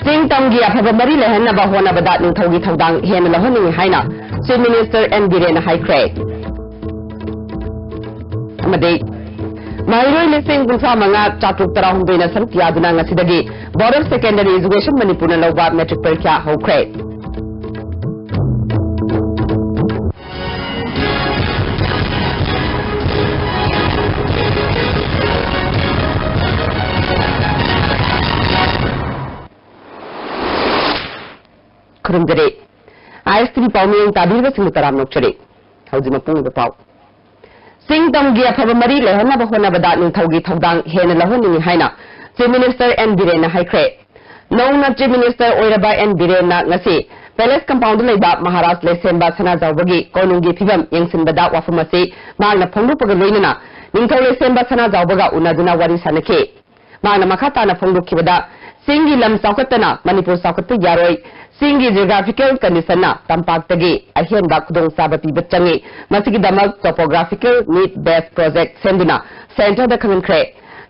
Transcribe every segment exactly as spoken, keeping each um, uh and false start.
ꯆꯤꯡ ꯇꯝꯒꯤ ꯑꯐꯕ ꯃꯔꯤ ꯂꯩꯍꯟꯅꯕ ꯍꯣꯠꯅꯕꯗ ꯅꯤꯡꯊꯧꯒꯤ ꯊꯧꯗꯥꯡ ꯍꯦꯟꯅ ꯂꯧꯍꯟꯅꯤꯡꯏ ꯍꯥꯏꯅ Chief Minister N ꯕꯤꯔꯦꯟꯅ ꯍꯥꯏꯈ꯭ꯔꯦ꯫ ꯑꯃꯗꯤ ꯃꯍꯩꯔꯣꯏ ꯂꯤꯁꯤꯡ ꯀꯨꯟꯊ꯭ꯔꯥ ꯃꯉꯥ ꯆꯥꯇ꯭ꯔꯨꯛ ꯇꯔꯥꯍꯨꯝꯗꯣꯏꯅ ꯁꯔꯨꯛ ꯌꯥꯗꯨꯅ ꯉꯁꯤꯗꯒꯤ Board of Secondary Education ꯃꯅꯤꯄꯨꯔꯅ ꯂꯧꯕ ꯃꯦꯇ꯭ꯔꯤꯛ ꯄꯔꯤꯈ꯭ꯌꯥ ꯍꯧꯈ꯭ꯔꯦ꯫ ꯈꯨꯔꯨꯝꯖꯔꯤ꯫ ꯑꯥꯏ ꯑꯦꯁ ꯇꯤ ꯚꯤ ꯄꯥꯎꯃꯤꯌꯦꯡ ꯇꯥꯕꯤꯔꯤꯕꯁꯤꯡꯕꯨ ꯇꯔꯥꯝꯅ ꯑꯣꯛꯆꯔꯤ꯫ ꯍꯧꯖꯤꯛ ꯃꯄꯨꯡ ꯑꯣꯏꯕ ꯄꯥꯎ꯫ ꯆꯤꯡ ꯇꯝꯒꯤ ꯑꯐꯕ ꯃꯔꯤ ꯂꯩꯍꯟꯅꯕ ꯍꯣꯠꯅꯕꯗ ꯅꯤꯡꯊꯧꯒꯤ ꯊꯧꯗꯥꯡ ꯍꯦꯟꯅ ꯂꯧꯍꯟꯅꯤꯡꯏ ꯍꯥꯏꯅ Chief Minister N ꯕꯤꯔꯦꯟꯅ ꯍꯥꯏꯈ꯭ꯔꯦ꯫ ꯅꯧꯅ Chief Minister ꯑꯣꯏꯔꯕ N ꯕꯤꯔꯦꯟꯅ ꯉꯁꯤ Palace Compoundꯗ ꯂꯩꯕ ꯃꯍꯥꯔꯥꯖ ꯂꯩꯁꯦꯝꯕ ꯁꯅꯥꯖꯥꯎꯕꯒꯤ ꯀꯣꯅꯨꯡꯒꯤ ꯐꯤꯕꯝ ꯌꯦꯡꯁꯤꯟꯕꯗ ꯋꯥꯐꯝ ꯑꯁꯤ ꯃꯍꯥꯛꯅ ꯐꯣꯡꯗꯣꯛꯄꯒ ꯂꯣꯏꯅꯅ ꯅꯤꯡꯊꯧ ꯂꯩꯁꯦꯝꯕ ꯁꯅꯥꯖꯥꯎꯕꯒ ꯎꯅꯗꯨꯅ ꯋꯥꯔꯤ ꯁꯥꯅꯈꯤ꯫ ꯃꯍꯥꯛꯅ ꯃꯈꯥ ꯇꯥꯅ ꯐꯣꯡꯗꯣꯛꯈꯤꯕꯗ, ꯆꯤꯡꯒꯤ ꯂꯝ ꯆꯥꯎꯈꯠꯇꯅ ꯃꯅꯤꯄꯨꯔ ꯆꯥꯎꯈꯠꯄ ꯌꯥꯔꯣꯏ, ꯆꯤꯡꯒꯤ geographical conditionꯅ ꯇꯝꯄꯥꯛꯇꯒꯤ ꯑꯍꯦꯟꯕ ꯈꯨꯗꯣꯡꯆꯥꯕ ꯄꯤꯕ ꯆꯪꯏ꯫ ꯃꯁꯤꯒꯤꯗꯃꯛ topographical need based project ꯁꯦꯝꯗꯨꯅ centreꯗ ꯈꯪꯍꯟꯈ꯭ꯔꯦ꯫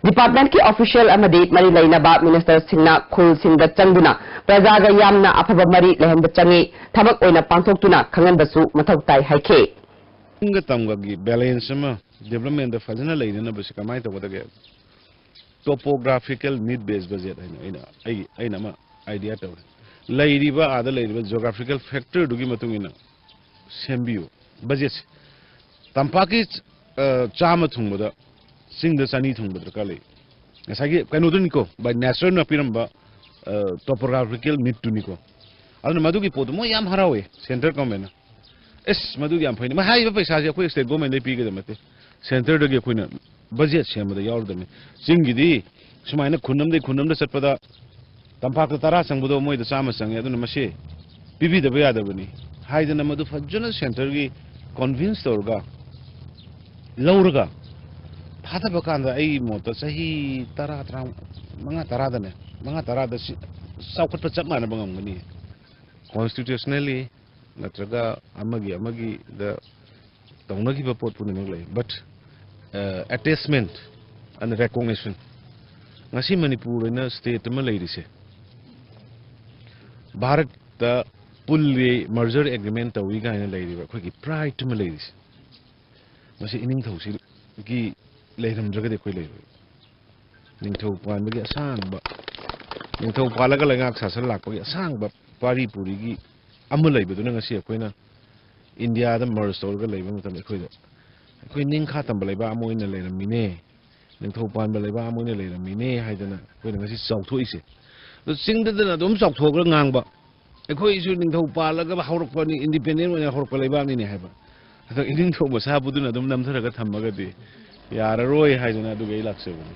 Departmentꯀꯤ official ꯑꯃꯗꯤ ꯃꯔꯤ ꯂꯩꯅꯕ ministerꯁꯤꯡꯅ ꯈꯨꯜꯁꯤꯡꯗ ꯆꯪꯗꯨꯅ ꯄ꯭ꯔꯖꯥꯒ ꯌꯥꯝꯅ ꯑꯐꯕ ꯃꯔꯤ ꯂꯩꯍꯟꯕ ꯆꯪꯏ, ꯊꯕꯛ ꯑꯣꯏꯅ ꯄꯥꯡꯊꯣꯛꯇꯨꯅ ꯈꯪꯍꯟꯕꯁꯨ ꯃꯊꯧ ꯇꯥꯏ ꯍꯥꯏꯈꯤ꯫ ꯆꯤꯡꯒ ꯇꯝꯒꯒꯤ balance ꯑꯃ developmentꯗ ꯐꯖꯅ ꯂꯩꯅꯅꯕꯁꯤ ꯀꯃꯥꯏꯅ ꯇꯧꯒꯗꯒꯦ? Topographical need based budget ꯍꯥꯏꯅ ꯑꯩꯅ, ꯑꯩꯒꯤ, ꯑꯩꯅ ꯑꯃ idea ꯇꯧꯔꯦ꯫ ꯂꯩꯔꯤꯕ, ꯑꯥꯗ ꯂꯩꯔꯤꯕ geographical factorꯗꯨꯒꯤ ꯃꯇꯨꯡ ꯏꯟꯅ ꯁꯦꯝꯕꯤꯌꯨ budgetꯁꯦ꯫ ꯇꯝꯄꯥꯛꯀꯤ, ꯑ, ꯆꯥꯝꯃ ꯊꯨꯡꯕꯗ ꯆꯤꯡꯗ ꯆꯅꯤ ꯊꯨꯡꯕ ꯗꯔꯀꯥꯔ ꯂꯩ꯫ ꯉꯁꯥꯏꯒꯤ ꯀꯩꯅꯣꯗꯨꯅꯤꯀꯣ, by natureꯅ ꯄꯤꯔꯝꯕ, ꯑ, topographical needꯇꯨꯅꯤꯀꯣ꯫ ꯑꯗꯨꯅ ꯃꯗꯨꯒꯤ ꯄꯣꯠꯇꯨ ꯃꯣꯏ ꯌꯥꯝ ꯍꯔꯥꯎꯋꯦ, centre governmentꯅ꯫ ꯑꯦꯁ, ꯃꯗꯨꯗꯤ ꯌꯥꯝ ꯐꯩꯅꯦ꯫ ꯃꯣꯏ ꯍꯥꯏꯔꯤꯕ ꯄꯩꯁꯥꯁꯦ ꯑꯩꯈꯣꯏ state governmentꯗꯩ ꯄꯤꯒꯗꯕ ꯅꯠꯇꯦ, centreꯗꯒꯤ ꯑꯩꯈꯣꯏꯅ budget ꯁꯦꯝꯕꯗ ꯌꯥꯎꯔꯗꯕꯅꯤ꯫ ꯆꯤꯡꯒꯤꯗꯤ ꯁꯨꯃꯥꯏꯅ ꯈꯨꯟ ꯑꯃꯗꯒꯤ ꯈꯨꯟ ꯑꯃꯗ ꯆꯠꯄꯗ ꯇꯝꯄꯥꯛꯇ ꯇꯔꯥ ꯆꯪꯕꯗꯣ ꯃꯣꯏꯗ ꯆꯥꯝꯃ ꯆꯪꯉꯦ, ꯑꯗꯨꯅ ꯃꯁꯤ ꯄꯤꯕꯤꯗꯕ ꯌꯥꯗꯕꯅꯤ ꯍꯥꯏꯗꯅ ꯃꯗꯨ ꯐꯖꯅ centreꯒꯤ convince ꯇꯧꯔꯒ ꯂꯧꯔꯒ ꯊꯥꯗꯕ ꯀꯥꯟꯗ ꯑꯩꯒꯤ ꯃꯣꯠꯇ ꯆꯍꯤ ꯇꯔꯥ, ꯇꯔꯥ, ꯃꯉꯥ ꯇꯔꯥꯗꯅꯦ, ꯃꯉꯥ ꯇꯔꯥꯗ ꯁꯤ ꯆꯥꯎꯈꯠꯄ ꯆꯞ ꯃꯥꯟꯅꯕ ꯉꯝꯒꯅꯤ꯫ Constitutionally ꯅꯠꯇ꯭ꯔꯒ ꯑꯃꯒꯤ ꯑꯃꯒꯤꯗ ꯇꯧꯅꯈꯤꯕ ꯄꯣꯠ ꯄꯨꯝꯅꯃꯛ ꯂꯩ, but, uh, attachment and recognition, ꯉꯁꯤ ꯃꯅꯤꯄꯨꯔ ꯑꯣꯏꯅ state ꯑꯃ ꯂꯩꯔꯤꯁꯦ, ꯚꯥꯔꯠꯇ ꯄꯨꯜꯂꯤ, merger agreement ꯇꯧꯏ ꯀꯥꯏꯅ ꯂꯩꯔꯤꯕ ꯑꯩꯈꯣꯏꯒꯤ pride ꯑꯃ ꯂꯩꯔꯤꯁꯦ, ꯃꯁꯤ ꯏꯅꯤꯡꯊꯧꯁꯤꯒꯤ ꯂꯩꯔꯝꯗ꯭ꯔꯒꯗꯤ ꯑꯩꯈꯣꯏ ꯂꯩꯔꯣꯏ꯫ ꯅꯤꯡꯊꯧ ꯄꯥꯟꯕꯒꯤ ꯑꯁꯥꯡꯕ, ꯅꯤꯡꯊꯧ ꯄꯥꯜꯂꯒ ꯂꯩꯉꯥꯛ ꯁꯥꯁꯟ ꯂꯥꯛꯄꯒꯤ ꯑꯁꯥꯡꯕ ꯄꯥꯔꯤ ꯄꯨꯔꯤꯒꯤ ꯑꯃ ꯂꯩꯕꯗꯨꯅ ꯉꯁꯤ ꯑꯩꯈꯣꯏꯅ ꯏꯟꯗꯤꯌꯥꯗ merge ꯇꯧꯔꯒ ꯂꯩꯕ ꯃꯇꯝꯗ ꯑꯩꯈꯣꯏꯗ, "ꯑꯩꯈꯣꯏ ꯅꯤꯡꯈꯥ ꯇꯝꯕ ꯂꯩꯕꯥꯛ ꯑꯃ ꯑꯣꯏꯅ ꯂꯩꯔꯝꯃꯤꯅꯦ, ꯅꯤꯡꯊꯧ ꯄꯥꯟꯕ ꯂꯩꯕꯥꯛ ꯑꯃ ꯑꯣꯏꯅ ꯂꯩꯔꯝꯃꯤꯅꯦ" ꯍꯥꯏꯗꯅ ꯑꯩꯈꯣꯏꯅ ꯉꯁꯤ ꯆꯥꯎꯊꯣꯛꯏꯁꯦ꯫ ꯑꯗꯣ ꯆꯤꯡꯗꯗꯅ ꯑꯗꯨꯝ ꯆꯥꯎꯊꯣꯛꯑꯒ ꯉꯥꯡꯕ, "ꯑꯩꯈꯣꯏꯁꯨ ꯅꯤꯡꯊꯧ ꯄꯥꯜꯂꯒ ꯍꯧꯔꯛꯄꯅꯤ, independent ꯑꯣꯏꯅ ꯍꯧꯔꯛꯄ ꯂꯩꯕꯥꯛꯅꯤꯅꯦ" ꯍꯥꯏꯕ꯫ ꯑꯗꯣ ꯏꯅꯤꯡꯊꯧ ꯃꯁꯥꯕꯨꯗꯨꯅ ꯑꯗꯨꯝ ꯅꯝꯊꯔꯒ ꯊꯝꯃꯒꯗꯤ ꯌꯥꯔꯔꯣꯏ ꯍꯥꯏꯗꯅ ꯑꯗꯨꯒꯤ ꯑꯩ ꯂꯥꯛꯆꯕꯅꯤ꯫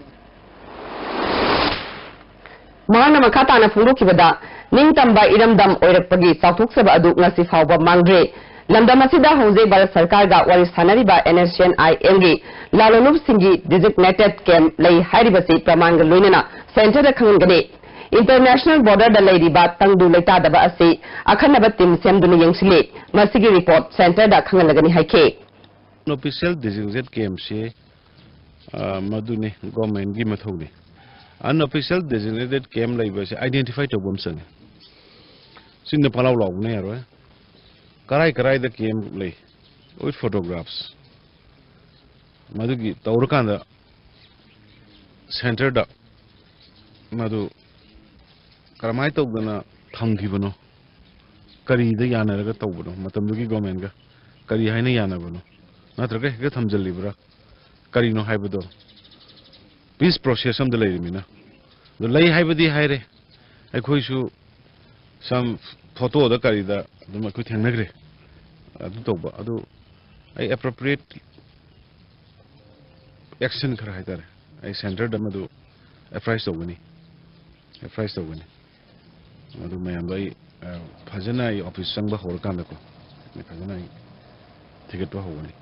ꯃꯍꯥꯛꯅ ꯃꯈꯥ ꯇꯥꯅ ꯐꯣꯡꯗꯣꯛꯈꯤꯕꯗ, ꯅꯤꯡꯇꯝꯕ ꯏꯔꯝꯗꯝ ꯑꯣꯏꯔꯛꯄꯒꯤ ꯆꯥꯎꯊꯣꯛꯆꯕ ꯑꯗꯨ ꯉꯁꯤ ꯐꯥꯎꯕ ꯃꯥꯡꯗ꯭ꯔꯤ꯫ ꯂꯝꯗꯝ ꯑꯁꯤꯗ ꯍꯧꯖꯤꯛ ꯚꯥꯔꯠ ꯁꯔꯀꯥꯔꯒ ꯋꯥꯔꯤ ꯁꯥꯅꯔꯤꯕ NSCN-IM ꯒꯤ ꯂꯥꯂꯣꯟꯂꯨꯞꯁꯤꯡꯒꯤ designated camp ꯂꯩ ꯍꯥꯏꯔꯤꯕꯁꯤ ꯄ꯭ꯔꯃꯥꯟꯒ ꯂꯣꯏꯅꯅ centre ꯗ ꯈꯪꯍꯟꯒꯅꯤ꯫ International border ꯗ ꯂꯩꯔꯤꯕ ꯇꯪꯗꯨ ꯂꯩꯇꯥꯗꯕ ꯑꯁꯤ ꯑꯈꯟꯅꯕ team ꯁꯦꯝꯗꯨꯅ ꯌꯦꯡꯁꯤꯜꯂꯤ꯫ ꯃꯁꯤꯒꯤ report centre ꯗ ꯈꯪꯍꯜꯂꯒꯅꯤ ꯍꯥꯏꯈꯤ꯫ Unofficial designated camp ꯁꯦ, ꯑ, ꯃꯗꯨꯅꯤ government ꯀꯤ ꯃꯊꯧꯅꯤ꯫ Unofficial designated camp ꯂꯩꯕꯁꯦ identify ꯇꯧꯕ ꯑꯃ ꯆꯪꯉꯤ꯫ ꯆꯤꯟꯗ ꯄꯪꯂꯥꯎ ꯂꯥꯎꯕꯅ ꯌꯥꯔꯣꯏ꯫ ꯀꯔꯥꯏ ꯀꯔꯥꯏꯗ camp ꯂꯩ, with photographs꯫ ꯃꯗꯨꯒꯤ ꯇꯧꯔꯀꯥꯟꯗ centre ꯗ ꯃꯗꯨ ꯀꯔꯝꯍꯥꯏꯅ ꯇꯧꯗꯅ ꯊꯝꯈꯤꯕꯅꯣ, ꯀꯔꯤꯗ ꯌꯥꯅꯔꯒ ꯇꯧꯕꯅꯣ, ꯃꯇꯝꯗꯨꯒꯤ government ꯀ ꯀꯔꯤ ꯍꯥꯏꯅ ꯌꯥꯅꯕꯅꯣ, ꯅꯠꯇ꯭ꯔꯒ ꯍꯦꯛꯇ ꯊꯝꯖꯤꯜꯂꯤꯕ꯭ꯔꯥ, ꯀꯔꯤꯅꯣ ꯍꯥꯏꯕꯗꯣ peace process ꯑꯝꯗ ꯂꯩꯔꯤꯃꯤꯅ꯫ ꯑꯗꯣ ꯂꯩ ꯍꯥꯏꯕꯗꯤ ꯍꯥꯏꯔꯦ, ꯑꯩꯈꯣꯏꯁꯨ some photo ꯗ ꯀꯔꯤꯗ ꯑꯗꯨꯝ ꯑꯩꯈꯣꯏ ꯊꯦꯡꯅꯈ꯭ꯔꯦ꯫ ꯑꯗꯨ ꯇꯧꯕ, ꯑꯗꯨ ꯑꯩ appropriate action ꯈꯔ ꯍꯥꯏꯇꯥꯔꯦ, ꯑꯩ centre ꯗ ꯃꯗꯨ apprise ꯇꯧꯒꯅꯤ, apprise ꯇꯧꯒꯅꯤ꯫ ꯑꯗꯨ ꯃꯌꯥꯝꯗꯣ ꯑꯩ, ꯑ, ꯐꯖꯅ ꯑꯩ office ꯆꯪꯕ ꯍꯧꯔꯀꯥꯟꯗꯀꯣ, ꯑꯩ ꯐꯖꯅ ꯑꯩ ꯊꯤꯒꯠꯄ ꯍꯧꯒꯅꯤ꯫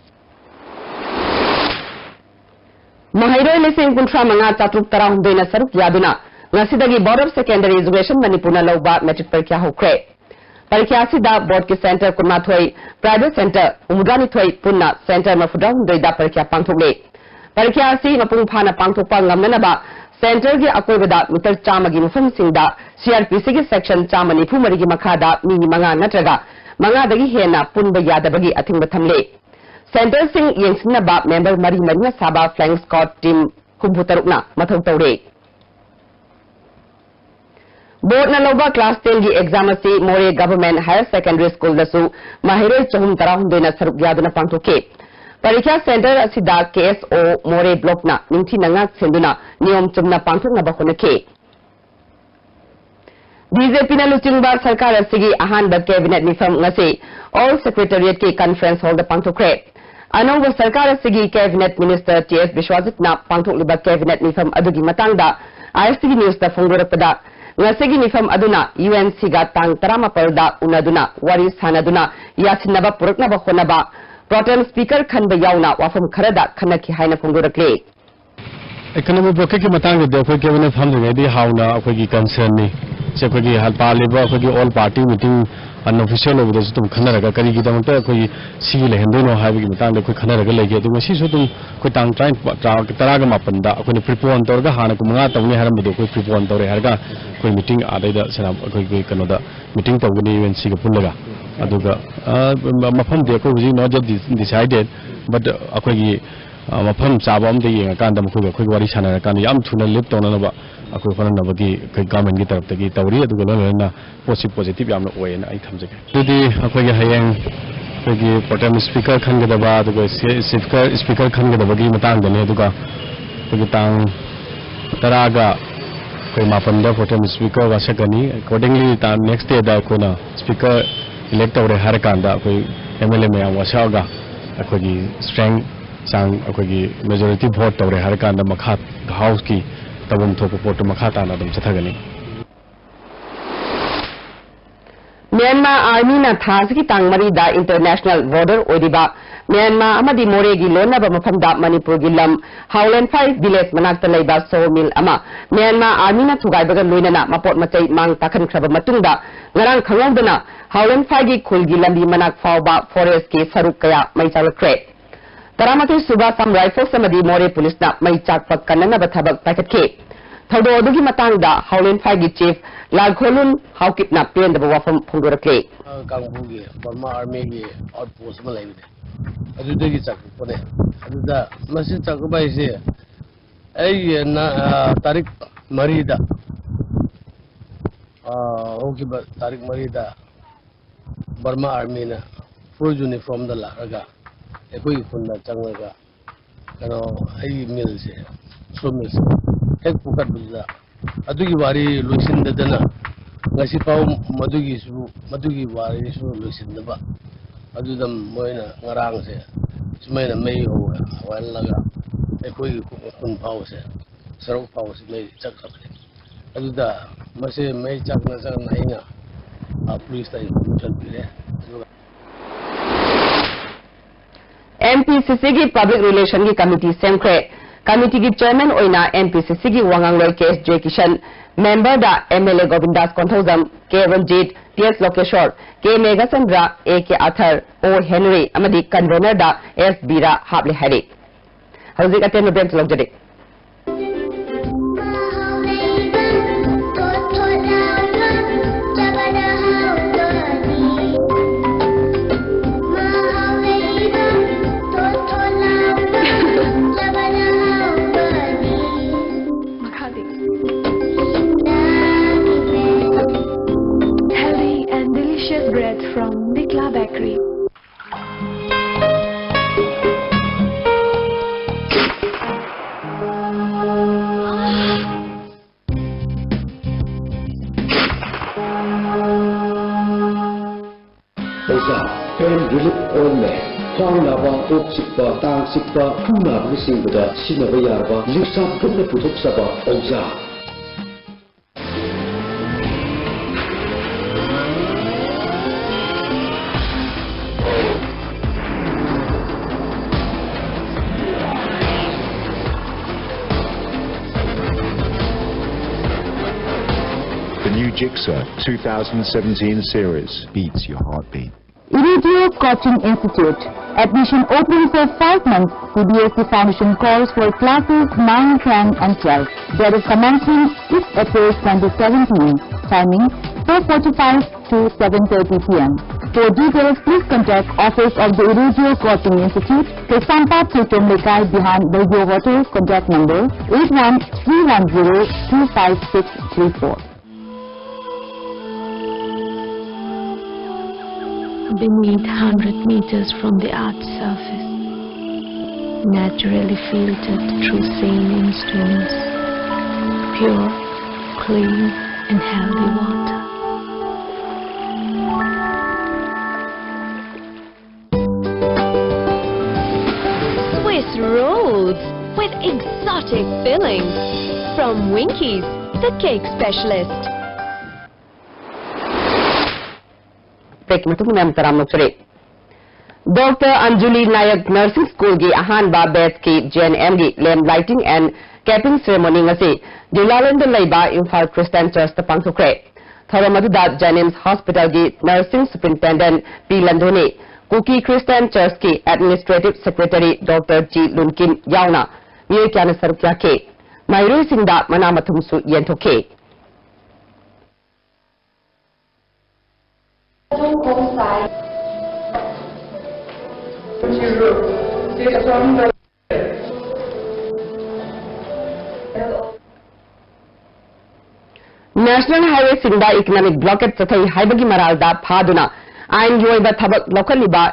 ꯃꯍꯩꯔꯣꯏ ꯂꯤꯁꯤꯡ ꯀꯨꯟꯊ꯭ꯔꯥ ꯃꯉꯥ ꯆꯥꯇ꯭ꯔꯨꯛ ꯇꯔꯥꯍꯨꯝꯗꯣꯏꯅ ꯁꯔꯨꯛ ꯌꯥꯗꯨꯅ ꯉꯁꯤꯗꯒꯤ Board of Secondary Education ꯃꯅꯤꯄꯨꯔꯅ ꯂꯧꯕ matric ꯄꯔꯤꯈ꯭ꯌꯥ ꯍꯧꯈ꯭ꯔꯦ꯫ ꯄꯔꯤꯈ꯭ꯌꯥ ꯑꯁꯤꯗ board ꯀꯤ centre ꯀꯨꯟꯃꯥꯊꯣꯏ, private centre ꯍꯨꯝꯐꯨꯇꯔꯥꯅꯤꯊꯣꯏ ꯄꯨꯟꯅ centre ꯃꯔꯤꯐꯨꯇꯔꯥꯍꯨꯝꯗꯣꯏꯗ ꯄꯔꯤꯈ꯭ꯌꯥ ꯄꯥꯡꯊꯣꯛꯂꯦ꯫ ꯄꯔꯤꯈ꯭ꯌꯥ ꯑꯁꯤ ꯃꯄꯨꯡ ꯐꯥꯅ ꯄꯥꯡꯊꯣꯛꯄ ꯉꯝꯅꯅꯕ Centreꯒꯤ ꯑꯀꯣꯏꯕꯗ meter ꯆꯥꯝꯃꯒꯤ ꯃꯐꯝꯁꯤꯡꯗ CrPCꯒꯤ section ꯆꯥꯝꯃ ꯅꯤꯐꯨ ꯃꯔꯤꯒꯤ ꯃꯈꯥꯗ ꯃꯤ ꯃꯉꯥ ꯅꯠꯇ꯭ꯔꯒ ꯃꯉꯥꯗꯒꯤ ꯍꯦꯟꯅ ꯄꯨꯟꯕ ꯌꯥꯗꯕꯒꯤ ꯑꯊꯤꯡꯕ ꯊꯝꯂꯦ꯫ Centreꯁꯤꯡ ꯌꯦꯡꯁꯤꯟꯅꯕ member ꯃꯔꯤ ꯃꯔꯤꯅ ꯁꯥꯕ flying squad team ꯍꯨꯝꯐꯨ ꯇꯔꯨꯛꯅ ꯃꯊꯧ ꯇꯧꯔꯦ꯫ Boardꯅ ꯂꯧꯕ class tenꯒꯤ exam ꯑꯁꯤ ꯃꯣꯔꯦ Government Higher Secondary Schoolꯗꯁꯨ ꯃꯍꯩꯔꯣꯏ ꯆꯍꯨꯝ ꯇꯔꯥꯍꯨꯝꯗꯣꯏꯅ ꯁꯔꯨꯛ ꯌꯥꯗꯨꯅ ꯄꯥꯡꯊꯣꯛꯈꯤ꯫ ꯄꯔꯤꯈ꯭ꯌꯥ centre ꯑꯁꯤꯗ KSO ꯃꯣꯔꯦ blockꯅ ꯅꯤꯡꯊꯤꯅ ꯉꯥꯛ ꯁꯦꯟꯗꯨꯅ ꯅꯤꯌꯣꯝ ꯆꯨꯝꯅ ꯄꯥꯡꯊꯣꯛꯅꯕ ꯍꯣꯠꯅꯈꯤ꯫ BJPꯅ ꯂꯨꯆꯤꯡꯕ ꯁꯔꯀꯥꯔ ꯑꯁꯤꯒꯤ ꯑꯍꯥꯟꯕ cabinet ꯃꯤꯐꯝ ꯉꯁꯤ Old Secretariatꯀꯤ conference hallꯗ ꯄꯥꯡꯊꯣꯛꯈ꯭ꯔꯦ꯫ ꯑꯅꯧꯕ ꯁꯔꯀꯥꯔ ꯑꯁꯤꯒꯤ cabinet minister T S ꯕꯤꯁ꯭ꯋꯖꯤꯠꯅ ꯄꯥꯡꯊꯣꯛꯂꯤꯕ cabinet ꯃꯤꯐꯝ ꯑꯗꯨꯒꯤ ꯃꯇꯥꯡꯗ ISTV Newsꯇ ꯐꯣꯡꯗꯣꯔꯛꯄꯗ, ꯉꯁꯤꯒꯤ ꯃꯤꯐꯝ ꯑꯗꯨꯅ UNCꯒ ꯇꯥꯡ ꯇꯔꯥꯃꯥꯄꯜꯗ ꯎꯅꯗꯨꯅ ꯋꯥꯔꯤ ꯁꯥꯅꯗꯨꯅ ꯌꯥꯁꯤꯟꯅꯕ ꯄꯨꯔꯛꯅꯕ ꯍꯣꯠꯅꯕ, pro tem speaker ꯈꯟꯕ ꯌꯥꯎꯅ ꯋꯥꯐꯝ ꯈꯔꯗ ꯈꯟꯅꯈꯤ ꯍꯥꯏꯅ ꯐꯣꯡꯗꯣꯔꯛꯂꯤ꯫ Economic blockade ꯀꯤ ꯃꯇꯥꯡꯗꯗꯤ ꯑꯩꯈꯣꯏ cabinet ꯐꯝꯗ꯭ꯔꯤꯉꯩꯗꯤ ꯍꯥꯟꯅ ꯑꯩꯈꯣꯏꯒꯤ concern ꯅꯤ꯫ ꯁꯤ ꯑꯩꯈꯣꯏꯒꯤ ꯍ-, ꯄꯥꯜꯂꯤꯕ ꯑꯩꯈꯣꯏꯒꯤ all party meeting unofficial ꯑꯣꯏꯕꯗꯁꯨ ꯑꯗꯨꯝ ꯈꯟꯅꯔꯒ ꯀꯔꯤꯒꯤꯗꯃꯛꯇ ꯑꯩꯈꯣꯏꯒꯤ ꯁꯤꯒꯤ ꯂꯩꯍꯟꯗꯣꯏꯅꯣ ꯍꯥꯏꯕꯒꯤ ꯃꯇꯥꯡꯗ ꯑꯩꯈꯣꯏ ꯈꯟꯅꯔꯒ ꯂꯩꯒꯦ꯫ ꯑꯗꯨ ꯉꯁꯤꯁꯨ ꯑꯗꯨꯝ ꯑꯩꯈꯣꯏ ꯇꯥꯡ ꯇꯔꯥ, ꯇꯔꯥ, ꯇꯔꯥꯒ ꯃꯥꯄꯟꯗ ꯑꯩꯈꯣꯏꯅ prepone ꯇꯧꯔꯒ ꯍꯥꯟꯅ ꯀꯨꯟ ꯃꯉꯥ ꯇꯧꯅꯤ ꯍꯥꯏꯔꯝꯕꯗꯣ ꯑꯩꯈꯣꯏ prepone ꯇꯧꯔꯦ ꯍꯥꯏꯔꯒ ꯑꯩꯈꯣꯏ meeting ꯑꯥꯗꯩꯗ ꯁꯦꯅꯥ-, ꯑꯩꯈꯣꯏꯒꯤ ꯀꯩꯅꯣꯗ meeting ꯇꯧꯒꯅꯤ UNCꯒ ꯄꯨꯜꯂꯒ꯫ ꯑꯗꯨꯒ, ꯑ, ꯃ-, ꯃꯐꯝꯗꯤ ꯑꯩꯈꯣꯏ ꯍꯧꯖꯤꯛ not yet de-, decided, but ꯑꯩꯈꯣꯏꯒꯤ ꯑ, ꯃꯐꯝ ꯆꯥꯕ ꯑꯃꯗ ꯌꯦꯡꯉꯀꯥꯟꯗ ꯃꯈꯣꯏꯒ ꯑꯩꯈꯣꯏꯒ ꯋꯥꯔꯤ ꯁꯥꯟꯅꯔꯀꯥꯟꯗ ꯌꯥꯝ ꯊꯨꯅ leave ꯇꯧꯅꯅꯕ ꯑꯩꯈꯣꯏ ꯍꯣꯠꯅꯅꯕꯒꯤ ꯑꯩꯈꯣꯏ governmentꯀꯤ ꯇꯔꯞꯇꯒꯤ ꯇꯧꯔꯤ꯫ ꯑꯗꯨꯒ ꯂꯣꯏ ꯂꯣꯏꯅꯅ ꯄꯣꯠꯁꯤ positive ꯌꯥꯝꯅ ꯑꯣꯏꯌꯦꯅ ꯑꯩ ꯊꯝꯖꯒꯦ꯫ ꯑꯗꯨꯗꯤ ꯑꯩꯈꯣꯏꯒꯤ ꯍꯌꯦꯡ ꯑꯩꯈꯣꯏꯒꯤ pro tem speaker ꯈꯟꯒꯗꯕ, ꯑꯗꯨꯒ ꯁꯤ-, speaker, speaker ꯈꯟꯒꯗꯕꯒꯤ ꯃꯇꯥꯡꯗꯅꯤ꯫ ꯑꯗꯨꯒ ꯑꯩꯈꯣꯏꯒꯤ ꯇꯥꯡ ꯇꯔꯥꯒ ꯑꯩꯈꯣꯏ ꯃꯥꯄꯟꯗ pro tem speaker ꯋꯥꯁꯛꯀꯅꯤ꯫ Accordingly, ꯇꯥꯡ next dayꯗ ꯑꯩꯈꯣꯏꯅ speaker elect ꯇꯧꯔꯦ ꯍꯥꯏꯔꯀꯥꯟꯗ ꯑꯩꯈꯣꯏ MLA ꯃꯌꯥꯝ ꯋꯥꯁꯛꯑꯒ ꯑꯩꯈꯣꯏꯒꯤ strength ꯆꯥꯡ ꯑꯩꯈꯣꯏꯒꯤ majority vote ꯇꯧꯔꯦ ꯍꯥꯏꯔꯀꯥꯟꯗ ꯃꯈꯥ Houseꯀꯤ ꯇꯧꯐꯝ ꯊꯣꯛꯄ ꯄꯣꯠꯇꯨ ꯃꯈꯥ ꯇꯥꯅ ꯑꯗꯨꯝ ꯆꯠꯊꯒꯅꯤ꯫ ꯃ꯭ꯌꯥꯟꯃꯥꯔ Armyꯅ ꯊꯥ ꯑꯁꯤꯒꯤ ꯇꯥꯡ ꯃꯔꯤꯗ international border ꯑꯣꯏꯔꯤꯕ ꯃ꯭ꯌꯥꯟꯃꯥꯔ ꯑꯃꯗꯤ ꯃꯣꯔꯦꯒꯤ ꯂꯣꯟꯅꯕ ꯃꯐꯝꯗ ꯃꯅꯤꯄꯨꯔꯒꯤ ꯂꯝ ꯍꯥꯎꯂꯦꯟꯐꯥꯏ village ꯃꯅꯥꯛꯇ ꯂꯩꯕ sawmill ꯑꯃ ꯃ꯭ꯌꯥꯟꯃꯥꯔ Armyꯅ ꯊꯨꯒꯥꯏꯕꯒ ꯂꯣꯏꯅꯅ ꯃꯄꯣꯠ ꯃꯆꯩ ꯃꯥꯡ ꯇꯥꯛꯍꯟꯈ꯭ꯔꯕ ꯃꯇꯨꯡꯗ, ꯉꯔꯥꯡ ꯈꯪꯍꯧꯗꯅ ꯍꯥꯎꯂꯦꯟꯐꯥꯏꯒꯤ ꯈꯨꯜꯒꯤ ꯂꯝꯕꯤ ꯃꯅꯥꯛ ꯐꯥꯎꯕ forestꯀꯤ ꯁꯔꯨꯛ ꯀꯌꯥ ꯃꯩ ꯆꯥꯛꯂꯛꯈ꯭ꯔꯦ꯫ ꯇꯔꯥꯃꯥꯊꯣꯏ ꯁꯨꯕ ꯑꯁꯥꯝ ꯔꯥꯏꯐꯜꯁ ꯑꯃꯗꯤ ꯃꯣꯔꯦ ꯄꯨꯂꯤꯁꯅ ꯃꯩ ꯆꯥꯛꯄ ꯀꯟꯅꯅꯕ ꯊꯕꯛ ꯄꯥꯏꯈꯠꯈꯤ꯫ ꯊꯧꯗꯣꯛ ꯑꯗꯨꯒꯤ ꯃꯇꯥꯡꯗ ꯍꯥꯎꯂꯦꯟꯐꯥꯏꯒꯤ ꯆꯤꯐ ꯂꯥꯜꯈꯣꯂꯨꯟ ꯍꯥꯎꯀꯤꯞꯅ ꯄꯦꯟꯗꯕ ꯋꯥꯐꯝ ꯐꯣꯡꯗꯣꯔꯛꯂꯤ꯫ ꯀꯥꯡꯕꯨꯒꯤ ꯕꯔꯃꯥ ꯑꯥꯔꯃꯤꯒꯤ ꯑꯥꯎꯠ ꯄꯣꯁ ꯑꯃ ꯂꯩꯕꯅꯦ, ꯑꯗꯨꯗꯒꯤ ꯆꯥꯛꯂꯛꯄꯅꯦ꯫ ꯑꯗꯨꯗ ꯃꯁꯤ ꯆꯥꯛꯂꯛꯄ ꯍꯥꯏꯁꯦ ꯑꯩꯒꯤ ꯅ-, ꯑ, ꯇꯥꯔꯤꯛ ꯃꯔꯤꯗ, ꯑ, ꯍꯧꯈꯤꯕ ꯇꯥꯔꯤꯛ ꯃꯔꯤꯗ ꯕꯔꯃꯥ ꯑꯥꯔꯃꯤꯅ ꯐꯨꯜ ꯌꯨꯅꯤꯐꯣꯔꯝꯗ ꯂꯥꯛꯂꯒ ꯑꯩꯈꯣꯏꯒꯤ ꯈꯨꯟꯗ ꯆꯪꯂꯒ ꯀꯩꯅꯣ, ꯑꯩꯒꯤ ꯃꯤꯜꯁꯦ, ꯁꯣ ꯃꯤꯜꯁꯦ ꯍꯦꯛ ꯄꯨꯈꯠꯄꯗꯨꯗ ꯑꯗꯨꯒꯤ ꯋꯥꯔꯤ ꯂꯣꯏꯁꯤꯟꯗꯗꯅ ꯉꯁꯤꯐꯥꯎ ꯃꯗꯨꯒꯤꯁꯨ, ꯃꯗꯨꯒꯤ ꯋꯥꯔꯤꯁꯨ ꯂꯣꯏꯁꯤꯟꯗꯕ꯫ ꯑꯗꯨꯗ ꯃꯣꯏꯅ ꯉꯔꯥꯡꯁꯦ ꯁꯨꯃꯥꯏꯅ ꯃꯩ ꯍꯧ-, ꯍꯧꯍꯜꯂꯒ ꯑꯩꯈꯣꯏꯒꯤ ꯈꯨꯟ ꯐꯥꯎꯕꯁꯦ, ꯁꯔꯨꯛ ꯐꯥꯎꯕꯁꯦ ꯃꯩ ꯆꯠꯈ꯭ꯔꯕꯅꯦ꯫ ꯑꯗꯨꯗ ꯃꯁꯤ ꯃꯩ ꯆꯥꯛꯅ ꯆꯥꯛꯅ ꯑꯩꯅ, ꯑ, ꯄꯨꯂꯤꯁꯇ ꯏꯟꯐꯣꯔꯃꯦꯁꯟ ꯄꯤꯔꯦ꯫ ꯑꯗꯨꯒ ꯑꯦꯟꯄꯤꯁꯤꯁꯤꯒꯤ ꯄꯕ꯭ꯂꯤꯛ ꯔꯤꯂꯦꯁꯟꯒꯤ ꯀꯃꯤꯇꯤ ꯁꯦꯝꯈ꯭ꯔꯦ꯫ ꯀꯃꯤꯇꯤꯒꯤ ꯆꯦꯌꯔꯃꯦꯟ ꯑꯣꯏꯅ ꯑꯦꯟꯄꯤꯁꯤꯁꯤꯒꯤ ꯋꯥꯉꯥꯡꯂꯣꯏ ꯀꯦ ꯑꯦꯁ ꯖꯦꯀꯤꯁꯟ, ꯃꯦꯝꯕꯔꯗ M L A Govindas Konthoujam, K Ranjit, T S Lokeshore, K Meghachandra, A K Athar, O Henry ꯑꯃꯗꯤ ꯀꯟꯚꯦꯅꯔꯗ ꯑꯦꯁ ꯕꯤꯔꯥ ꯍꯥꯞꯂꯦ ꯍꯥꯏꯔꯤ꯫ ꯍꯧꯖꯤꯛ ꯑꯇꯦꯟꯕ ꯕ꯭ꯔꯦꯛ ꯂꯧꯖꯔꯤ꯫ Healthy and delicious bread from Nikla Bakery. ꯑꯣꯖꯥ, ꯄꯦꯟ ꯔꯤꯂꯤꯐ ꯑꯣꯏꯟꯃꯦꯟ꯫ ꯈ꯭ꯋꯥꯡ ꯅꯥꯕ, ꯀꯣꯛ ꯆꯤꯛꯄ, ꯇꯥꯡ ꯆꯤꯛꯄ, ꯈꯨ ꯅꯥꯕꯅꯆꯤꯡꯕꯗ ꯁꯤꯖꯤꯟꯅꯕ ꯌꯥꯔꯕ ꯂꯤꯛꯁꯥꯞ ꯒ꯭ꯔꯨꯞꯅ ꯄꯨꯊꯣꯛꯆꯕ ꯑꯣꯖꯥ꯫ The new Gixxer two thousand seventeen series beats your heartbeat. Irideo Coaching Institute. Admission open for five months. C B S E Foundation calls for classes nine, ten and twelve. Date of commencement sixth April twenty seventeen. Timing four forty-five to seven thirty p m. For details, please contact Office of the Irideo Coaching Institute, Kaisampad Seitom Lekai behind Baidio Hotel, contact number eight one three one zero two five six three four. Beneath hundred meters from the earth's surface, naturally filtered through saline streams, pure, clean and healthy water. Swiss rolls with exotic fillings from Winkies, the cake specialist. ꯕ꯭ꯔꯦꯛꯀꯤ ꯃꯇꯨꯡ ꯃꯌꯥꯝ ꯇꯔꯥꯝꯅ ꯑꯣꯛꯆꯔꯤ꯫ Doctor ꯑꯟꯖꯨꯂꯤ Nayak ꯅꯔꯁꯤꯡ ꯁ꯭ꯀꯨꯜꯒꯤ ꯑꯍꯥꯟꯕ ꯕꯦꯆꯀꯤ G and ꯑꯦꯝꯒꯤ lamp lighting and capping ceremony ꯉꯁꯤ ꯗ꯭ꯌꯨꯂꯥꯂꯦꯟꯗ ꯂꯩꯕ Imphal Christian ꯆꯔꯆꯇ ꯄꯥꯡꯊꯣꯛꯈ꯭ꯔꯦ꯫ ꯊꯧꯔꯝ ꯑꯗꯨꯗ ꯖꯦꯅꯤꯝꯁ ꯍꯣꯁꯄꯤꯇꯥꯜꯒꯤ ꯅꯔꯁꯤꯡ superintendent P Londoni, Kuki Christian ꯆꯔꯆꯀꯤ administrative secretary doctor G Lunkin ꯌꯥꯎꯅ ꯃꯤꯑꯣꯏ ꯀꯌꯥꯅ ꯁꯔꯨꯛ ꯌꯥꯈꯤ꯫ ꯃꯍꯩꯔꯣꯏꯁꯤꯡꯗ ꯃꯅꯥ ꯃꯊꯨꯝꯁꯨ ꯌꯦꯟꯊꯣꯛꯈꯤ꯫ National highwayꯁꯤꯡꯗ economic blockade ꯆꯠꯊꯩ ꯍꯥꯏꯕꯒꯤ ꯃꯔꯥꯜꯗ ꯐꯥꯗꯨꯅ ꯑꯥꯏꯟꯒꯤ ꯑꯣꯏꯕ ꯊꯕꯛ ꯂꯧꯈꯠꯂꯤꯕ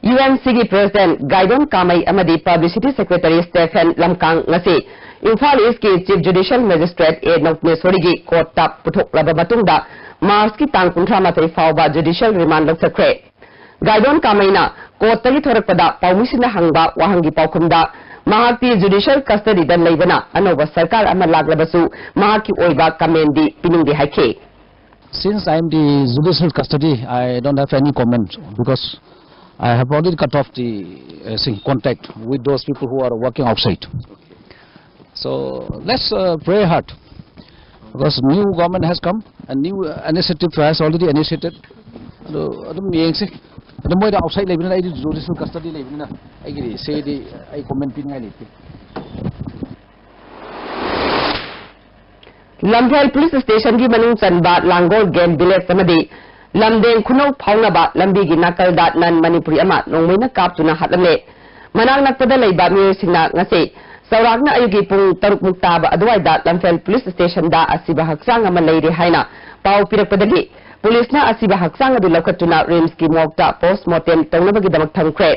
ꯌꯨ ꯑꯦꯟ ꯁꯤꯒꯤ president ꯒꯥꯏꯗꯣꯟ ꯀꯥꯃꯩ ꯑꯃꯗꯤ publicity secretary ꯁ꯭ꯇꯦꯐꯦꯟ ꯂꯝꯀꯥꯡ ꯉꯁꯤ ꯏꯝꯐꯥꯜ ꯏꯁꯀꯤ chief judicial magistrate ꯑꯦ ꯅꯧꯄꯅꯦꯁꯣꯔꯤꯒꯤ ꯀꯣꯔꯠꯇ ꯄꯨꯊꯣꯛꯂꯕ ꯃꯇꯨꯡꯗ ꯃꯥꯔꯆꯀꯤ ꯇꯥꯡ ꯀꯨꯟꯊ꯭ꯔꯥ ꯃꯥꯊꯣꯏ ꯐꯥꯎꯕ judicial remand ꯂꯧꯊꯈ꯭ꯔꯦ꯫ ꯒꯥꯏꯗꯣꯟ ꯀꯥꯃꯩꯅ ꯀꯣꯔꯠꯇꯒꯤ ꯊꯣꯔꯛꯄꯗ ꯄꯥꯎꯃꯤꯁꯤꯡꯅ ꯍꯪꯕ ꯋꯥꯍꯪꯒꯤ ꯄꯥꯎꯈꯨꯝꯗ ꯃꯍꯥꯛꯇꯤ judicial custodyꯗ ꯂꯩꯕꯅ ꯑꯅꯧꯕ ꯁꯔꯀꯥꯔ ꯑꯃ ꯂꯥꯛꯂꯕꯁꯨ ꯃꯍꯥꯛꯀꯤ ꯑꯣꯏꯕ commentꯗꯤ ꯄꯤꯅꯤꯡꯗꯦ ꯍꯥꯏꯈꯤ꯫ Since I am the judicial custody, I don't have any comment because I have already cut off the uh, thing, contact with those people who are working outside. So let's uh, pray hard because new government has come and new uh, initiative has already initiated. ꯑꯗꯨ ꯑꯗꯨꯝ ꯌꯦꯡꯁꯤ꯫ ꯑꯗꯣ ꯃꯣꯏꯗ outside ꯂꯩꯕꯅꯤꯅ, ꯑꯩꯗꯤ ꯖꯨꯗꯤꯁꯤꯌꯦꯜ ꯀꯁꯇꯗꯤ ꯂꯩꯕꯅꯤꯅ, ꯑꯩꯒꯤꯗꯤ ꯁꯤꯗꯤ ꯑꯩ ꯀꯣꯃꯦꯟ ꯄꯤꯅꯤꯡꯉꯥꯏ ꯂꯩꯇꯦ꯫ ꯂꯝꯐꯦꯜ ꯄꯨꯂꯤꯁ ꯁ꯭ꯇꯦꯁꯟꯒꯤ ꯃꯅꯨꯡ ꯆꯟꯕ ꯂꯥꯡꯒꯣꯜ ꯒꯦꯝ ꯚꯤꯂꯦꯖ ꯑꯃꯗꯤ ꯂꯝꯗꯦꯡ ꯈꯨꯅꯧ ꯐꯥꯎꯅꯕ ꯂꯝꯕꯤꯒꯤ ꯅꯥꯀꯜꯗ ꯅꯟ ꯃꯅꯤꯄꯨꯔꯤ ꯑꯃ ꯅꯣꯡꯃꯩꯅ ꯀꯥꯞꯇꯨꯅ ꯍꯥꯠꯂꯝꯂꯦ꯫ ꯃꯅꯥꯛ ꯅꯛꯄꯗ ꯂꯩꯕ ꯃꯤꯑꯣꯏꯁꯤꯡꯅ ꯉꯁꯤ ꯆꯥꯎꯔꯥꯛꯅ ꯑꯌꯨꯛꯀꯤ ꯄꯨꯡ ꯇꯔꯨꯛ ꯃꯨꯛ ꯇꯥꯕ ꯑꯗꯨꯋꯥꯏꯗ ꯂꯝꯐꯦꯜ ꯄꯨꯂꯤꯁ ꯁ꯭ꯇꯦꯁꯟꯗ ꯑꯁꯤꯕ ꯍꯛꯆꯥꯡ ꯑꯃ ꯂꯩꯔꯦ ꯍꯥꯏꯅ ꯄꯥꯎ ꯄꯤꯔꯛꯄꯗꯒꯤ ꯄꯨꯂꯤꯁꯅ ꯑꯁꯤꯕ ꯍꯛꯆꯥꯡ ꯑꯗꯨ ꯂꯧꯈꯠꯇꯨꯅ ꯔꯤꯝꯁꯀꯤ ꯃꯣꯔꯒꯇ ꯄꯣꯁꯃꯣꯔꯇꯦꯝ ꯇꯧꯅꯕꯒꯤꯗꯃꯛ ꯊꯝꯈ꯭ꯔꯦ꯫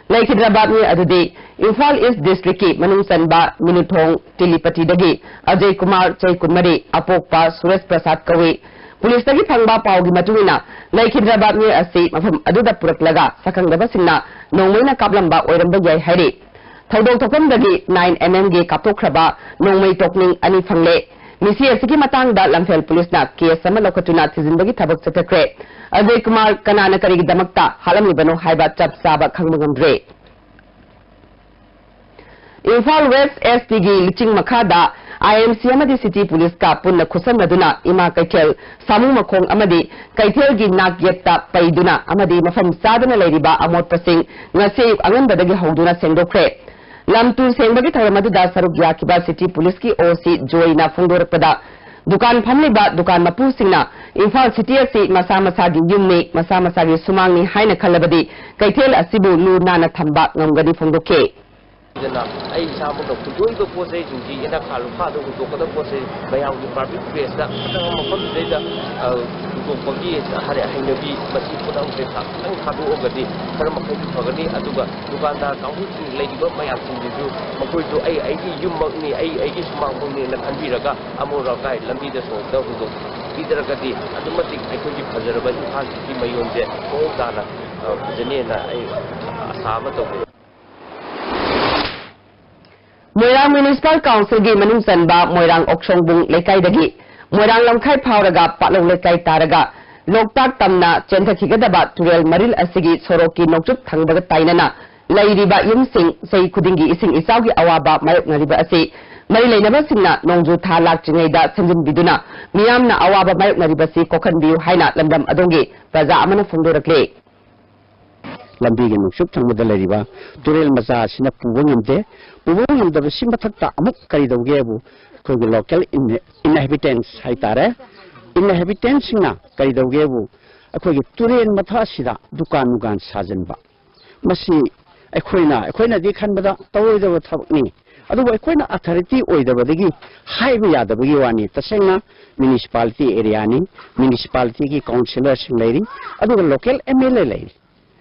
ꯂꯩꯈꯤꯗ꯭ꯔꯕ ꯃꯤꯑꯣꯏ ꯑꯗꯨꯗꯤ ꯏꯝꯐꯥꯜ ꯏꯁ ꯗꯤꯁꯇ꯭ꯔꯤꯛꯀꯤ ꯃꯅꯨꯡ ꯆꯟꯕ ꯃꯤꯅꯨꯊꯣꯡ ꯇꯤꯂꯤꯄꯇꯤꯗꯒꯤ ꯑꯖꯌ ꯀꯨꯃꯥꯔ, ꯆꯍꯤ ꯀꯨꯟꯃꯔꯤ, ꯑꯄꯣꯛꯄ ꯁꯨꯔꯦꯁ ꯄ꯭ꯔꯁꯥꯗ ꯀꯧꯏ꯫ ꯄꯨꯂꯤꯁꯇꯒꯤ ꯐꯪꯕ ꯄꯥꯎꯒꯤ ꯃꯇꯨꯡ ꯏꯟꯅ, ꯂꯩꯈꯤꯗ꯭ꯔꯕ ꯃꯤꯑꯣꯏ ꯑꯁꯤ ꯃꯐꯝ ꯑꯗꯨꯗ ꯄꯨꯔꯛꯂꯒ ꯁꯛꯈꯪꯗꯕꯁꯤꯡꯅ ꯅꯣꯡꯃꯩꯅ ꯀꯥꯞꯂꯝꯕ ꯑꯣꯏꯔꯝꯕ ꯌꯥꯏ ꯍꯥꯏꯔꯤ꯫ ꯊꯧꯗꯣꯛ ꯊꯣꯛꯐꯝꯗꯒꯤ ꯅꯥꯏꯟ ꯑꯦꯝ ꯑꯦꯝꯒꯤ ꯀꯥꯞꯊꯣꯛꯈ꯭ꯔꯕ ꯅꯣꯡꯃꯩ ꯇꯣꯛꯅꯤꯡ ꯑꯅꯤ ꯐꯪꯂꯦ꯫ ꯃꯤꯁꯤ ꯑꯁꯤꯒꯤ ꯃꯇꯥꯡꯗ ꯂꯝꯐꯦꯜ ꯄꯨꯂꯤꯁꯅ ꯀꯦꯁ ꯑꯃ ꯂꯧꯈꯠꯇꯨꯅ ꯊꯤꯖꯤꯟꯕꯒꯤ ꯊꯕꯛ ꯆꯠꯊꯈ꯭ꯔꯦ꯫ ꯑꯖꯌ ꯀꯨꯃꯥꯔ ꯀꯅꯥꯅ ꯀꯔꯤꯒꯤꯗꯃꯛꯇ ꯍꯥꯠꯂꯝꯂꯤꯕꯅꯣ ꯍꯥꯏꯕ ꯆꯞ ꯆꯥꯕ ꯈꯪꯕ ꯉꯝꯗ꯭ꯔꯦ꯫ ꯏꯝꯐꯥꯜ ꯋꯦꯁ ꯑꯦꯁ ꯄꯤꯒꯤ ꯂꯨꯆꯤꯡ ꯃꯈꯥꯗ ꯑꯥꯏ ꯑꯦꯝ ꯁꯤ ꯑꯃꯗꯤ ꯁꯤꯇꯤ ꯄꯨꯂꯤꯁꯀ ꯄꯨꯟꯅ ꯈꯨꯠꯁꯝꯅꯗꯨꯅ ꯏꯃꯥ ꯀꯩꯊꯦꯜ, ꯁꯥꯃꯨ ꯃꯈꯣꯡ ꯑꯃꯗꯤ ꯀꯩꯊꯦꯜꯒꯤ ꯅꯥꯛ ꯌꯦꯠꯇ ꯄꯩꯗꯨꯅ ꯑꯃꯗꯤ ꯃꯐꯝ ꯆꯥꯗꯅ ꯂꯩꯔꯤꯕ ꯑꯃꯣꯠꯄꯁꯤꯡ ꯉꯁꯤ ꯑꯌꯨꯛ ꯑꯉꯟꯕꯗꯒꯤ ꯍꯧꯗꯨꯅ ꯁꯦꯡꯗꯣꯛꯈ꯭ꯔꯦ꯫ ꯂꯝ ꯇꯨ ꯁꯦꯡꯕꯒꯤ ꯊꯧꯔꯝ ꯑꯗꯨꯗ ꯁꯔꯨꯛ ꯌꯥꯈꯤꯕ ꯁꯤꯇꯤ ꯄꯨꯂꯤꯁꯀꯤ ꯑꯣ ꯁꯤ ꯖꯣꯏꯅ ꯐꯣꯡꯗꯣꯔꯛꯄꯗ, ꯗꯨꯀꯥꯟ ꯐꯝꯂꯤꯕ ꯗꯨꯀꯥꯟ ꯃꯄꯨꯁꯤꯡꯅ ꯏꯝꯐꯥꯜ ꯁꯤꯇꯤ ꯑꯁꯤ ꯃꯁꯥ ꯃꯁꯥꯒꯤ ꯌꯨꯝꯅꯤ, ꯃꯁꯥ ꯃꯁꯥꯒꯤ ꯁꯨꯃꯥꯡꯅꯤ ꯍꯥꯏꯅ ꯈꯜꯂꯕꯗꯤ ꯀꯩꯊꯦꯜ ꯑꯁꯤꯕꯨ ꯂꯨ ꯅꯥꯟꯅ ꯊꯝꯕ ꯉꯝꯒꯅꯤ ꯐꯣꯡꯗꯣꯛꯈꯤ꯫ ꯑꯗꯨꯅ ꯑꯩ ꯏꯁꯥꯃꯛꯅ ꯍꯨꯟꯗꯣꯛꯏꯕ ꯄꯣꯠ ꯆꯩꯁꯤꯡꯁꯤ, ꯏꯅꯥꯛꯈꯥ ꯂꯨꯈꯥꯗ ꯍꯨꯟꯗꯣꯛꯀꯗꯕ ꯄꯣꯠ ꯆꯩ ꯃꯌꯥꯝꯒꯤ ꯄꯕ꯭ꯂꯤꯛ ꯄ꯭ꯂꯦꯁꯇ ꯈꯤꯇꯪ ꯃꯐꯝꯁꯤꯗꯩꯗ, ꯑ, ꯍꯨꯟꯗꯣꯛꯄꯒꯤ ꯍꯥꯏ-, ꯍꯩꯅꯕꯤ ꯃꯁꯤ ꯄꯨꯝꯅꯃꯛꯁꯦ ꯈꯤꯇꯪ ꯊꯥꯗꯣꯛꯑꯒꯗꯤ ꯈꯔ ꯃꯈꯩꯗꯤ ꯐꯒꯅꯤ꯫ ꯑꯗꯨꯒ ꯗꯨꯀꯥꯟꯗꯥꯔ ꯀꯥꯡꯕꯨꯁꯤꯡ ꯂꯩꯔꯤꯕ ꯃꯌꯥꯝꯁꯤꯡꯁꯤꯁꯨ ꯃꯈꯣꯏꯁꯨ ꯑꯩ ꯑꯩꯒꯤ ꯌꯨꯝꯃꯛꯅꯤ, ꯑꯩ ꯑꯩꯒꯤ ꯁꯨꯃꯥꯡꯃꯛꯅꯤꯅ ꯈꯟꯕꯤꯔꯒ ꯑꯃꯣꯠ ꯑꯀꯥꯏ ꯂꯝꯕꯤꯗ ꯁꯣꯔꯣꯛꯇ ꯍꯨꯟꯗꯣꯛꯄꯤꯗ꯭ꯔꯒꯗꯤ ꯑꯗꯨꯛ ꯃꯇꯤꯛ ꯑꯩꯈꯣꯏꯒꯤ ꯐꯖꯔꯕ ꯏꯝꯐꯥꯜ ꯁꯤꯇꯤ ꯃꯌꯣꯟꯁꯦ ꯃꯑꯣꯡ ꯇꯥꯅ, ꯑ, ꯐꯖꯅꯦꯅ ꯑꯩ ꯑꯁꯥ ꯑꯃ ꯇꯧꯖꯩ꯫ ꯃꯣꯏꯔꯥꯡ ꯃ꯭ꯌꯨꯅꯤꯁꯤꯄꯥꯜ ꯀꯥꯎꯟꯁꯤꯜꯒꯤ ꯃꯅꯨꯡ ꯆꯟꯕ ꯃꯣꯏꯔꯥꯡ ꯑꯣꯛꯁꯣꯡꯕꯨꯡ ꯂꯩꯀꯥꯏꯗꯒꯤ ꯃꯣꯏꯔꯥꯡ ꯂꯝꯈꯥꯏ ꯐꯥꯎꯔꯒ ꯄꯥꯠꯂꯧ ꯂꯩꯀꯥꯏ ꯇꯥꯔꯒ ꯂꯣꯛꯇꯥꯛ ꯇꯝꯅ ꯆꯦꯟꯊꯈꯤꯒꯗꯕ ꯇꯨꯔꯦꯜ ꯃꯔꯤꯜ ꯑꯁꯤꯒꯤ ꯁꯣꯔꯣꯛꯀꯤ ꯅꯣꯡꯆꯨꯞ ꯊꯪꯕꯒ ꯇꯥꯏꯅꯅ ꯂꯩꯔꯤꯕ ꯌꯨꯝꯁꯤꯡ ꯆꯍꯤ ꯈꯨꯗꯤꯡꯒꯤ ꯏꯁꯤꯡ ꯏꯆꯥꯎꯒꯤ ꯑꯋꯥꯕ ꯃꯥꯌꯣꯛꯅꯔꯤꯕ ꯑꯁꯤ ꯃꯔꯤ ꯂꯩꯅꯕꯁꯤꯡꯅ ꯅꯣꯡꯖꯨ ꯊꯥ ꯂꯥꯛꯇ꯭ꯔꯤꯉꯩꯗ ꯁꯦꯝꯖꯤꯟꯕꯤꯗꯨꯅ ꯃꯤꯌꯥꯝꯅ ꯑꯋꯥꯕ ꯃꯥꯌꯣꯛꯅꯔꯤꯕꯁꯤ ꯀꯣꯛꯍꯟꯕꯤꯌꯨ ꯍꯥꯏꯅ ꯂꯝꯗꯝ ꯑꯗꯣꯝꯒꯤ ꯄ꯭ꯔꯖꯥ ꯑꯃꯅ ꯐꯣꯡꯗꯣꯔꯛꯂꯤ꯫ ꯂꯝꯕꯤꯒꯤ ꯅꯣꯡꯆꯨꯞ ꯊꯪꯕꯗ ꯂꯩꯔꯤꯕ ꯇꯨꯔꯦꯜ ꯃꯆꯥ ꯑꯁꯤꯅ ꯄꯨꯕ ꯉꯝꯗꯦ꯫ ꯄꯨꯕ ꯉꯝꯗꯕꯁꯤ ꯃꯊꯛꯇ ꯑꯃꯨꯛ ꯀꯔꯤ ꯇꯧꯒꯦꯕꯨ, ꯑꯩꯈꯣꯏꯒꯤ local inhabitants ꯍꯥꯏꯇꯥꯔꯦ, inhabitantsꯁꯤꯡꯅ ꯀꯔꯤ ꯇꯧꯒꯦꯕꯨ, ꯑꯩꯈꯣꯏꯒꯤ ꯇꯨꯔꯦꯜ ꯃꯊꯛ ꯑꯁꯤꯗ ꯗꯨꯀꯥꯟ ꯅꯨꯡꯒꯥꯟ ꯁꯥꯖꯤꯟꯕ, ꯃꯁꯤ ꯑꯩꯈꯣꯏꯅ, ꯑꯩꯈꯣꯏꯅꯗꯤ ꯈꯟꯕꯗ ꯇꯧꯔꯣꯏꯗꯕ ꯊꯕꯛꯅꯤ꯫ ꯑꯗꯨꯕꯨ ꯑꯩꯈꯣꯏꯅ authority ꯑꯣꯏꯗꯕꯗꯒꯤ ꯍꯥꯏꯕ ꯌꯥꯗꯕꯒꯤ ꯋꯥꯅꯤ꯫ ꯇꯁꯦꯡꯅ municipality areaꯅꯤ, municipalityꯒꯤ councillorꯁꯤꯡ ꯂꯩꯔꯤ, ꯑꯗꯨꯒ local MLA ꯂꯩꯔꯤ꯫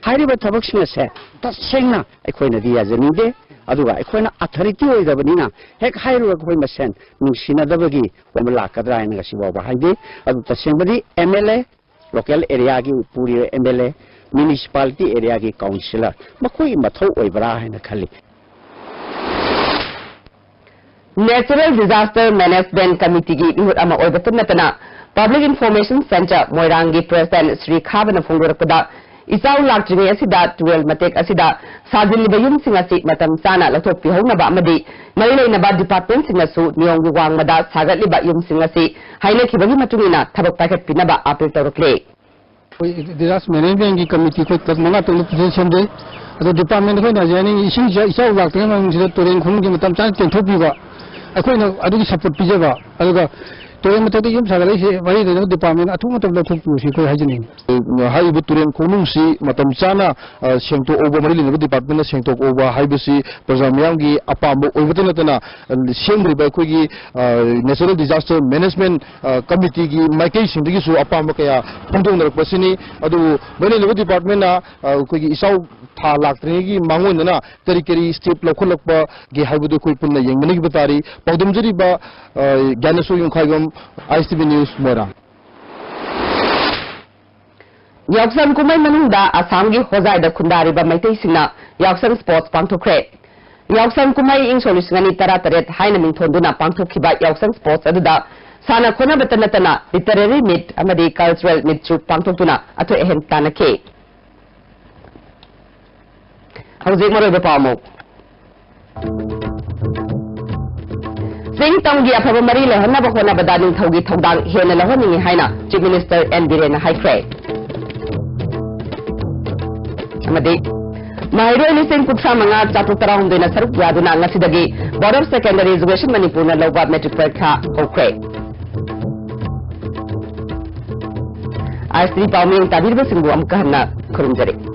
ꯍꯥꯏꯔꯤꯕ ꯊꯕꯛꯁꯤꯡ ꯑꯁꯦ ꯇꯁꯦꯡꯅ ꯑꯩꯈꯣꯏꯅꯗꯤ ꯌꯥꯖꯅꯤꯡꯗꯦ꯫ ꯑꯗꯨꯒ ꯑꯩꯈꯣꯏꯅ authority ꯑꯣꯏꯗꯕꯅꯤꯅ ꯍꯦꯛ ꯍꯥꯏꯔꯨꯔꯒ ꯑꯩꯈꯣꯏ ꯃꯁꯦꯟ ꯅꯨꯡꯁꯤꯅꯗꯕꯒꯤ ꯑꯣꯏꯕ ꯂꯥꯛꯀꯗ꯭ꯔꯥ ꯍꯥꯏꯅ ꯉꯁꯤ ꯐꯥꯎꯕ ꯍꯥꯏꯗꯦ꯫ ꯑꯗꯨ ꯇꯁꯦꯡꯕꯗꯤ MLA, local areaꯒꯤ ꯄꯨꯔꯤꯕ MLA, municipality areaꯒꯤ councillor, ꯃꯈꯣꯏꯒꯤ ꯃꯊꯧ ꯑꯣꯏꯕ꯭ꯔꯥ ꯍꯥꯏꯅ ꯈꯜꯂꯤ꯫ Natural Disaster Management Committeeꯒꯤ ꯃꯤꯍꯨꯠ ꯑꯃ ꯑꯣꯏꯕꯇ ꯅꯠꯇꯅ Public Information Centre ꯃꯣꯏꯔꯥꯡꯒꯤ President ꯁ꯭ꯔꯤ ꯈꯥꯕꯅ ꯐꯣꯡꯗꯣꯔꯛꯄꯗ, ꯏꯆꯥꯎ ꯂꯥꯛꯇ꯭ꯔꯤꯉꯩ ꯑꯁꯤꯗ ꯇꯨꯔꯦꯜ ꯃꯇꯦꯛ ꯑꯁꯤꯗ ꯁꯥꯖꯤꯜꯂꯤꯕ ꯌꯨꯝꯁꯤꯡ ꯑꯁꯤ ꯃꯇꯝ ꯆꯥꯅ ꯂꯧꯊꯣꯛꯄꯤꯍꯧꯅꯕ ꯑꯃꯗꯤ ꯃꯔꯤ ꯂꯩꯅꯕ departmentꯁꯤꯡꯅꯁꯨ ꯅꯤꯌꯣꯝꯒꯤ ꯋꯥꯡꯃꯗ ꯁꯥꯒꯠꯂꯤꯕ ꯌꯨꯝꯁꯤꯡ ꯑꯁꯤ ꯍꯥꯏꯅꯈꯤꯕꯒꯤ ꯃꯇꯨꯡ ꯏꯟꯅ ꯊꯕꯛ ꯄꯥꯏꯈꯠꯄꯤꯅꯕ appeal ꯇꯧꯔꯛꯂꯦ꯫ ꯑꯩꯈꯣꯏ disaster managementꯀꯤ committee ꯑꯩꯈꯣꯏ ꯀ꯭ꯂꯕ ꯃꯉꯥ ꯇꯔꯨꯛꯅ ꯄꯨꯟꯁꯤꯟ ꯁꯦꯝꯖꯩ꯫ ꯑꯗꯣ department ꯑꯩꯈꯣꯏꯅ ꯍꯧꯖꯤꯛ ꯍꯥꯏꯅꯤꯡꯉꯤ, ꯏꯁꯤꯡꯁꯦ ꯏꯆꯥꯎ ꯂꯥꯛꯇ꯭ꯔꯤꯉꯩ ꯃꯅꯨꯡꯁꯤꯗ ꯇꯨꯔꯦꯟ ꯈꯣꯡꯅꯨꯡꯁꯦ ꯃꯇꯝ ꯆꯥꯅ ꯇꯦꯡꯊꯣꯛꯄꯤꯕ, ꯑꯩꯈꯣꯏꯅ ꯑꯗꯨꯒꯤ support ꯄꯤꯖꯕ, ꯑꯗꯨꯒ ꯇꯨꯔꯦꯟ ꯃꯊꯛꯇ ꯌꯨꯝ ꯁꯥꯒꯠꯂꯛꯏꯁꯦ ꯃꯔꯤ ꯂꯩꯅꯕ department ꯑꯊꯨꯕ ꯃꯇꯝꯗ ꯂꯧꯊꯣꯛꯄꯤꯌꯨ ꯁꯤ ꯑꯩꯈꯣꯏ ꯍꯥꯏꯖꯅꯤꯡꯉꯤ꯫ ꯍꯥꯏꯔꯤꯕ ꯇꯨꯔꯦꯟ ꯈꯣꯡꯅꯨꯡꯁꯤ ꯃꯇꯝ ꯆꯥꯅ, ꯑ, ꯁꯦꯡꯇꯣꯛꯍꯧꯕ, ꯃꯔꯤ ꯂꯩꯅꯕ departmentꯅ ꯁꯦꯡꯇꯣꯛꯍꯧꯕ ꯍꯥꯏꯕꯁꯤ ꯄ꯭ꯔꯖꯥ ꯃꯤꯌꯥꯝꯒꯤ ꯑꯄꯥꯝꯕ ꯑꯣꯏꯕꯇ ꯅꯠꯇꯅ, ꯑ, ꯁꯦꯝꯗ꯭ꯔꯤꯕ ꯑꯩꯈꯣꯏꯒꯤ, ꯑ, Natural Disaster Management, ꯑ, Committeeꯒꯤ ꯃꯥꯏꯀꯩꯁꯤꯡꯗꯒꯤꯁꯨ ꯑꯄꯥꯝꯕ ꯀꯌꯥ ꯐꯣꯡꯗꯣꯛꯅꯔꯛꯄꯁꯤꯅꯤ꯫ ꯑꯗꯨꯕꯨ ꯃꯔꯤ ꯂꯩꯅꯕ departmentꯅ, ꯑ, ꯑꯩꯈꯣꯏꯒꯤ ꯏꯆꯥꯎ ꯊꯥ ꯂꯥꯛꯇ꯭ꯔꯤꯉꯩꯒꯤ ꯃꯥꯡꯑꯣꯏꯅꯅ ꯀꯔꯤ ꯀꯔꯤ step ꯂꯧꯈꯠꯂꯛꯄꯒꯦ ꯍꯥꯏꯕꯗꯨ ꯑꯩꯈꯣꯏ ꯄꯨꯟꯅ ꯌꯦꯡꯃꯤꯟꯅꯈꯤꯕ ꯇꯥꯔꯤ꯫ ꯄꯥꯎꯗꯝꯖꯔꯤꯕ, ꯑ, ꯒ꯭ꯌꯥꯅꯦꯁꯣꯔ ꯌꯨꯝꯈꯥꯏꯕꯝ, ISTV News, ꯃꯣꯏꯔꯥꯡ꯫ ꯌꯥꯎꯁꯪ ꯀꯨꯝꯍꯩ ꯃꯅꯨꯡꯗ ꯑꯁꯥꯝꯒꯤ ꯍꯣꯖꯥꯏꯗ ꯈꯨꯟꯗꯥꯔꯤꯕ ꯃꯩꯇꯩꯁꯤꯡꯅ ꯌꯥꯎꯁꯪ sports ꯄꯥꯡꯊꯣꯛꯈ꯭ꯔꯦ꯫ ꯌꯥꯎꯁꯪ ꯀꯨꯝꯍꯩ ꯏꯪ ꯁꯣꯛ ꯂꯤꯁꯤꯡ ꯑꯅꯤ ꯇꯔꯥꯇꯔꯦꯠ ꯍꯥꯏꯅ ꯃꯤꯡꯊꯣꯟꯗꯨꯅ ꯄꯥꯡꯊꯣꯛꯈꯤꯕ ꯌꯥꯎꯁꯪ sports ꯑꯗꯨꯗ ꯁꯥꯟꯅ ꯈꯣꯠꯅꯕꯇ ꯅꯠꯇꯅ literary meet ꯑꯃꯗꯤ cultural meetꯁꯨ ꯄꯥꯡꯊꯣꯛꯇꯨꯅ ꯑꯊꯣꯏ ꯑꯍꯦꯟ ꯇꯥꯟꯅꯈꯤ꯫ ꯍꯧꯖꯤꯛ ꯃꯔꯨꯑꯣꯏꯕ ꯄꯥꯎ ꯑꯃꯨꯛ꯫ ꯆꯤꯡ ꯇꯝꯒꯤ ꯑꯐꯕ ꯃꯔꯤ ꯂꯩꯍꯟꯅꯕ ꯍꯣꯠꯅꯕꯗ ꯅꯤꯡꯊꯧꯒꯤ ꯊꯧꯗꯥꯡ ꯍꯦꯟꯅ ꯂꯧꯍꯟꯅꯤꯡꯏ ꯍꯥꯏꯅ Chief Minister N ꯕꯤꯔꯦꯟꯅ ꯍꯥꯏꯈ꯭ꯔꯦ꯫ ꯑꯃꯗꯤ ꯃꯍꯩꯔꯣꯏ ꯂꯤꯁꯤꯡ ꯀꯨꯟꯊ꯭ꯔꯥ ꯃꯉꯥ ꯆꯥꯇ꯭ꯔꯨꯛ ꯇꯔꯥꯍꯨꯝꯗꯣꯏꯅ ꯁꯔꯨꯛ ꯌꯥꯗꯨꯅ ꯉꯁꯤꯗꯒꯤ Board of Secondary Education ꯃꯅꯤꯄꯨꯔꯅ ꯂꯧꯕ ꯃꯦꯇ꯭ꯔꯤꯛ ꯄꯔꯤꯈꯥ ꯍꯧꯈ꯭ꯔꯦ꯫ ꯑꯥꯏ ꯑꯦꯁ ꯇꯤ ꯄꯥꯎꯃꯤ ꯇꯥꯕꯤꯔꯤꯕꯁꯤꯡꯕꯨ ꯑꯃꯨꯛꯀ ꯍꯟꯅ ꯈꯨꯔꯨꯝꯖꯔꯤ꯫